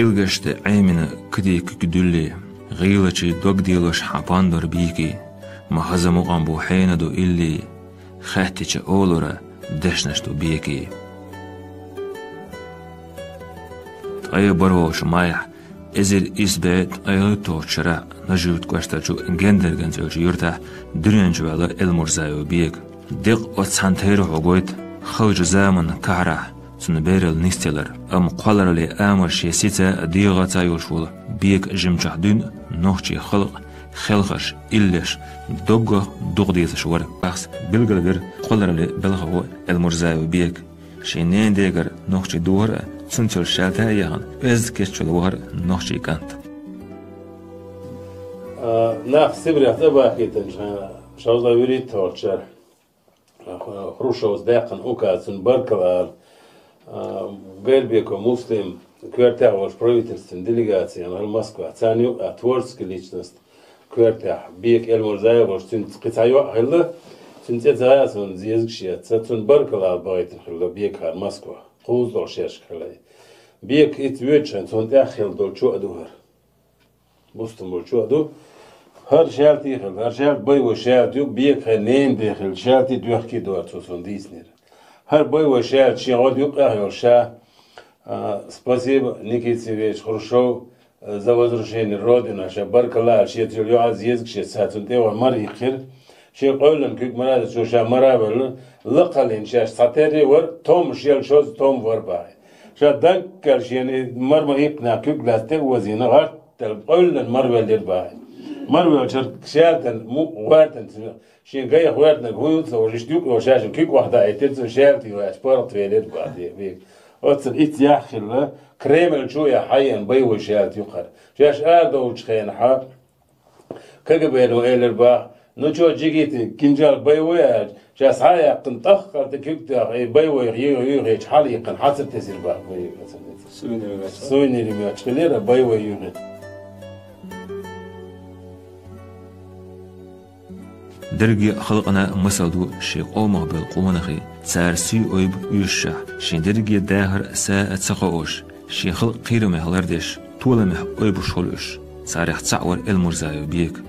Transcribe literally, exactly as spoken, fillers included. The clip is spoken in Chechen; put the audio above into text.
Илгашта Ӏемина кадий куьг дуьллий, гӀийлачий дог делош хьан пандор бийкий, ма хаза мукъам бу хьена ду иллий, хаьттича олура дешнаш ду бекий. Ткъе бархӀолгӀачу майхь, эзар исс бӀе ткъе ткъайоьтталгӀачу шарахь Нажи-Юьртан кӀоштарчу Гендерган цӀерачу юьртахь дуьнен чу ваьлла Элмурзаев Бека. Деккъа оцу цхьана терахьо гойту халчу заманан кахьарахь цуьнан бералла нисделар, амма кхоллараллин амарш шен сица а, дегӀаца а йолуш волу Бека жимчохь дуьйна нохчийн халкъан хелхарш, иллеш доггах дукха дезаш вара. Ахьа билгалвира кхоллараллин белхало Элмурзаев Бека. Шен ненан дегара нохчийн духар а, цуьнца йолу шаьлта а яхана, оьзда кечвелла вахара нохчийн кӀант. А, нах Сибрехь цӀа бахийтинчу хенахь, шовзткъе вуьрхӀитталгӀачу шарахь, а, Хрущевс даьккхина указ, цунна баркалла ала, а, Гайрбеков Муслим, коьртехь волчу правительстван делегацина хилла Москва. Царна юкъахь творческий личность, коьртехь Бека Элмурзаев волуш, цуьнца кхин цхьа йоӀ хилла, цуьнан цӀе ца хаьа суна, зезагаш яц, цунна баркалла ала бахийтина хилла Бекахара Москва. Кхузткъа шерашка хилла. Бека иза воьдучу хенахь цунна тӀехь хилла долу чоа ду хӀара. Бустам болу чоа ду. ХӀара шаьлта хилла, хӀара шаьлта боевой шаьлта ю, Бекан ненан ден хилла шаьлта, дохко дара цо суна дийцинера. ХӀара боевой шаьлта шен гӀод юккъехь йолуш ша, а, спасибо, Никита Сергеевич Хрущев, за возвращение в родину, ша баркалла ала, шеца йолу йоӀа зезагаш яц, цунна тӀе вара мара йихкира. Шен къевллина куьг мара а дац, цо ша мара а велла, лакхаллина шаьш цхьатерра а вара, томаш елла шозза том вара боху. Ша даггара шена и мара ма-иппинехь куьг лаьцна тӀе а озийна, гӀарт даьлла, къевллина мара веллера боху. Мара веллачара шаьлтана мукъа гӀоьртина, шен гайх гӀоьртинарг хӀун ю ца хууш, иштта юкъа йолу шаьшшинна куьг охьадоуьйтура, цо шаьлта йохаьчча паргӀат велира боху. Оццул иццехь хилла, Кремль чу а хьаеана боевой шаьлта ю хӀара. Шаьш арадовлучу хенахь, КГБ-но элира боху: «Ну чё, джигиты, кинжал боевой?» — аьлча, ша схьа а яьккхина, тӀаккха тӀе куьг тоьхна, и боевой юьхь-, юьхьича хьалаиккхина, хьацар тесира боху боевой. Сувенир моьттуш. Сувенир моьттуш хилира боевой юьхьича. Дерриге а халкъана масал ду шен къомах белла къонахий, цара сий-ойба оьшушехь, шен дерриге дахар а, са а ца кхоош, шен халкъ кхерамех лардеш, толамех ойбуш хуьлу уьш. Царех цхьаъ вара Элмурзаев Бека.